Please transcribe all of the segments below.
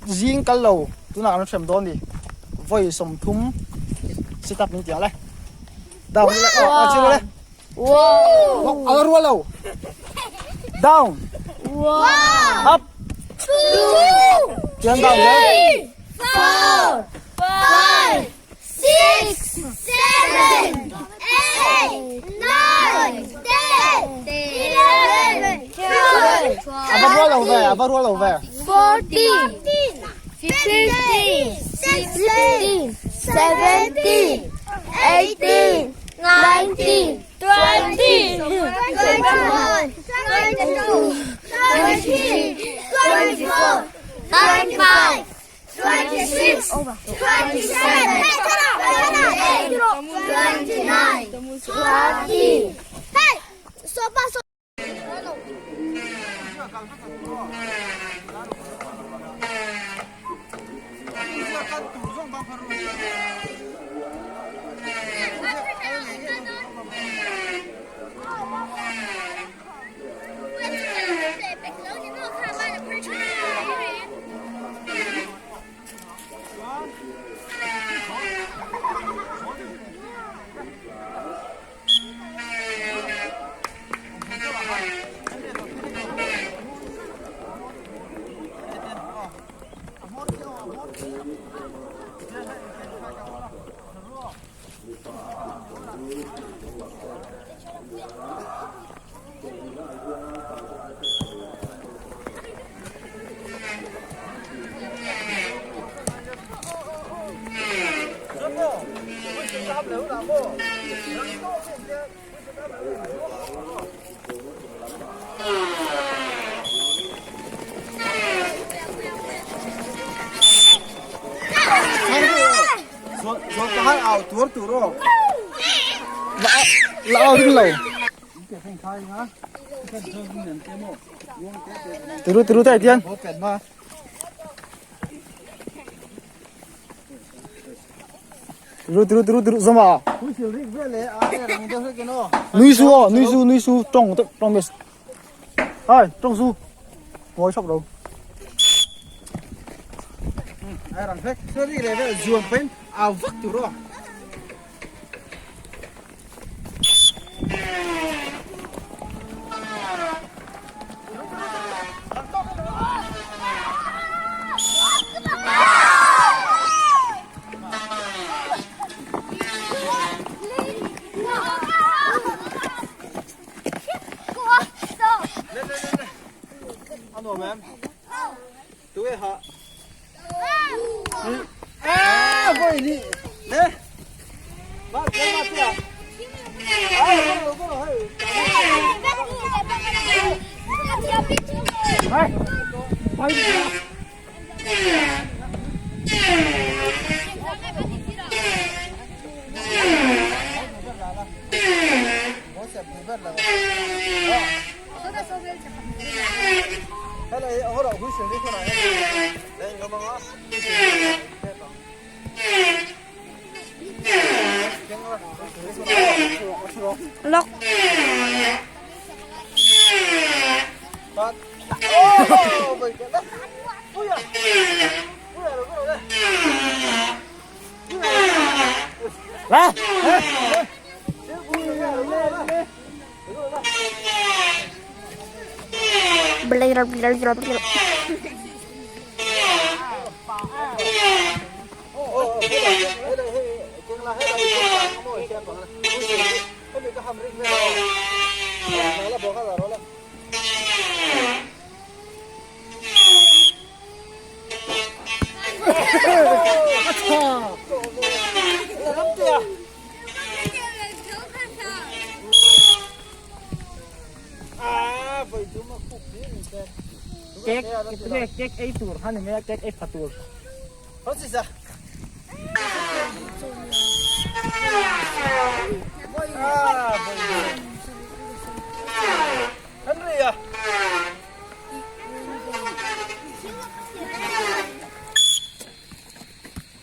Zing kal lo tunah kan hrem dawn ni vawi 30 sit up min ti ang le down le aw chiu le wow a rual lo down up chian down le 4 5 6 7 8 9 10 11 12 a va rual lo ve a va rual lo ve 14 15 16 17 18 19 20 21 22 23 24 25 26 27 28 29 30 Hey! Sopa, sopa. Au tuar tur aw la au ding lo tiru tiru tai tian tiru tiru tiru tiru zama nui su aw nui su nui su tong tong mes ai tong su ngồi sóc đâu Ai rang phek seri le ve zuam pen au vak tur aw. Ano ma'am? Tuwe ha. Ah, voi ni. Ne. Ba, ba ma tia. Ai, go go hey. Hai. Bay. Lok.来。Cake, cake ei tur han ni mai a cake ei pha tur.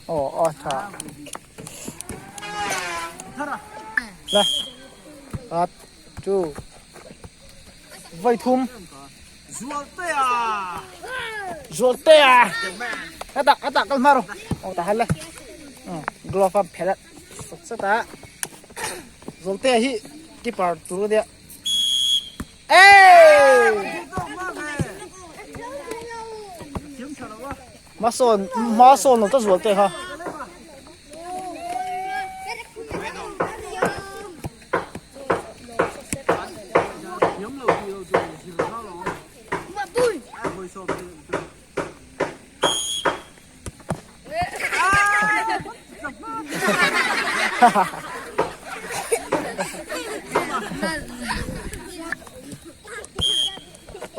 Aw aw tha. Le. At two. Vai thum. Zual te a. Zualtea hetah hetah kal hma rawh aw tah hian le glove a phelh a sat sat a Zualtea hi keeper tur a nia eii hmasawn hmasawn lo ta Zualtea kha.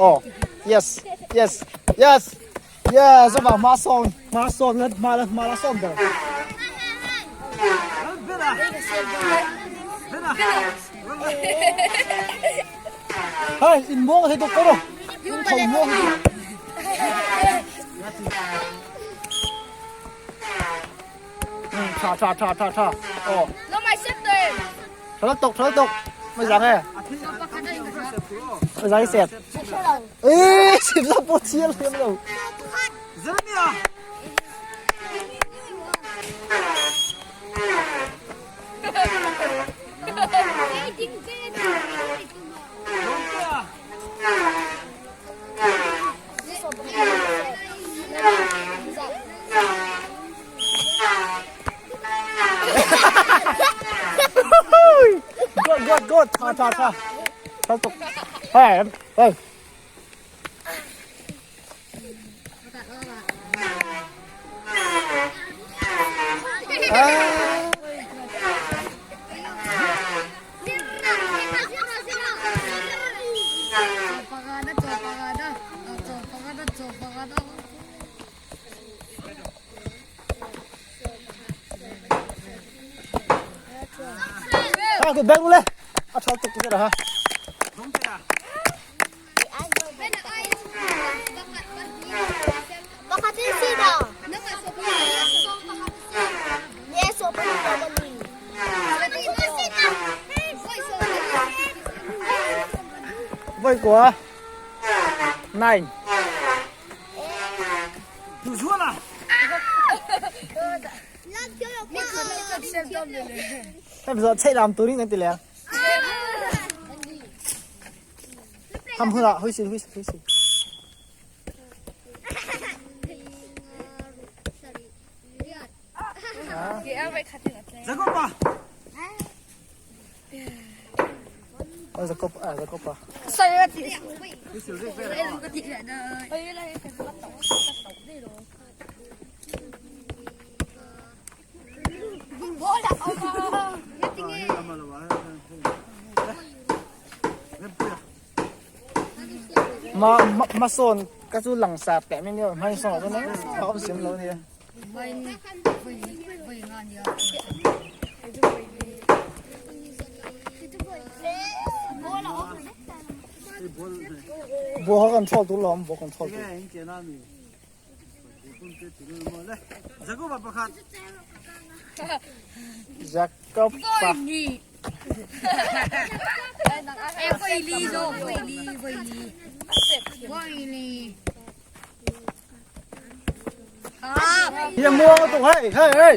Oh, yes, yes, yes, yes, a vang hma sawn, hma sawn la hma la hma la sawn ber. Hei, in muang thei tuk kawr in tho muang Tha tha tha tha tha. Oh. Tha tuk tha tuk. Mai giang e. Mai giang sep. Ê, xịt là bố chia liền rồi. Good, good, good. Tha, tha, tha. Tha tuk. Hey, hey. Ah, cái beng le. A tha tuk tu ha. Voi của nine. Em giờ chạy làm túi đi ngay từ lẹ. Hăm hư ạ, hơi xin, hơi xin, hơi xin. Jacob à Jacob à. Ma ma ma sawn ka chu langsar teh mai nia hmai sawn ah chuan a awm siam lo ania. Ball kha control tur lo awm ball control tur. Jacob pa. Hi muang tuk hei hei hei.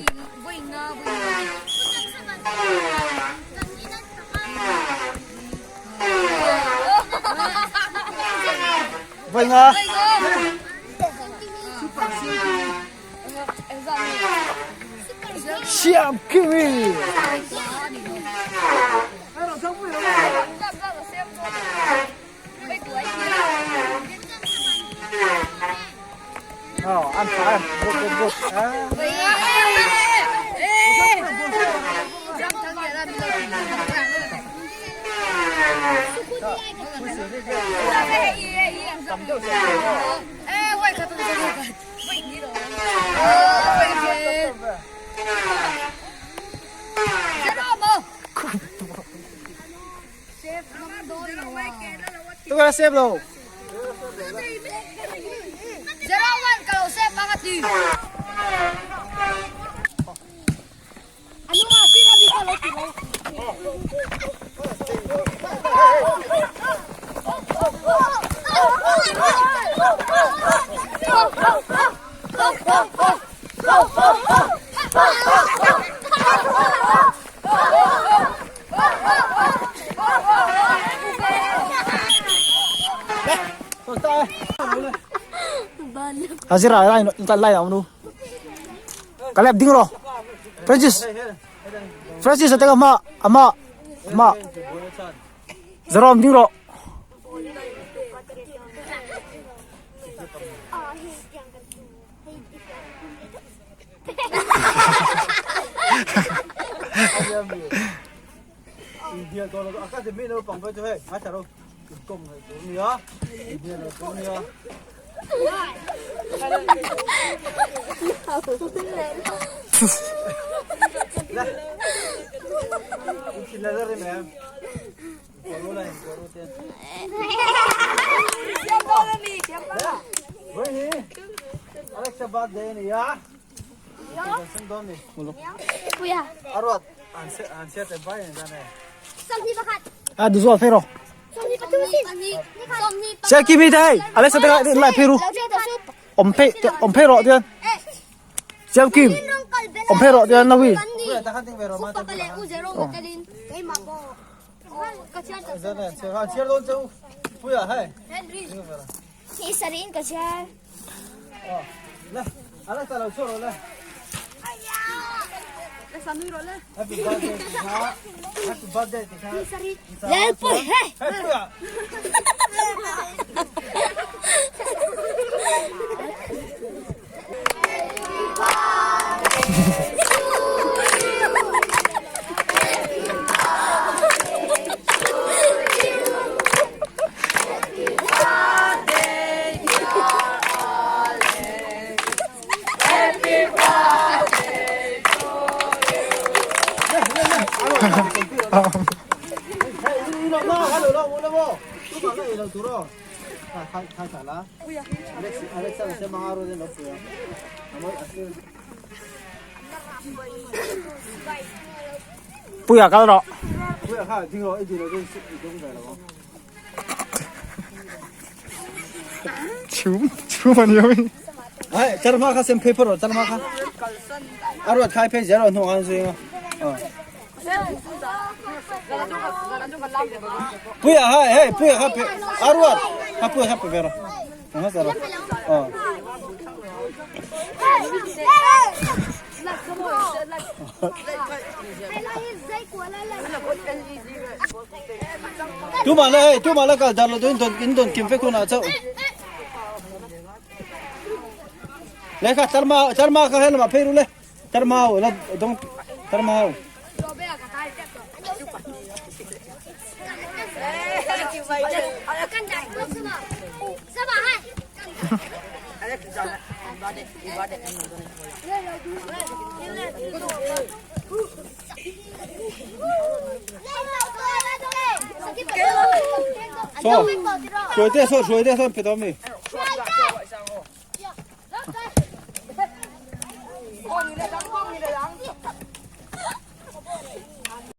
Voi nga. Siam Kimi. Oh, ăn phải, good, good, good. À. Tôi là xếp rồi. Azira lai lai na nu. Kalep ding ro. Francis. Francis atega ma ama ma. Zarom ding ro. A du zual phei ro. Sẽ kimi đây. Alex te lại phei ru. Om phei om phei ro tian. Siam kim. Om phei ro tian na wi. Puia kal rawh. Chhum chhum a ni awm in. Ai charma kha sem phei phawt rawh charma kha. A ruat khai phei zel rawh hnawh khan zui anga. Puia ha hei puia kha pe a ruat kha puia kha pe ve rawh. Eng hmasa rawh. Aw. Tumah la hei tumah la kal dar lo in dawn in dawn kim vek hunah chauh. Le kha tarma tarma kha he lamah phei ru le. Tarma ho la dawng tarma ho. Saw, hruai te saw hruai te saw pe dawn mi.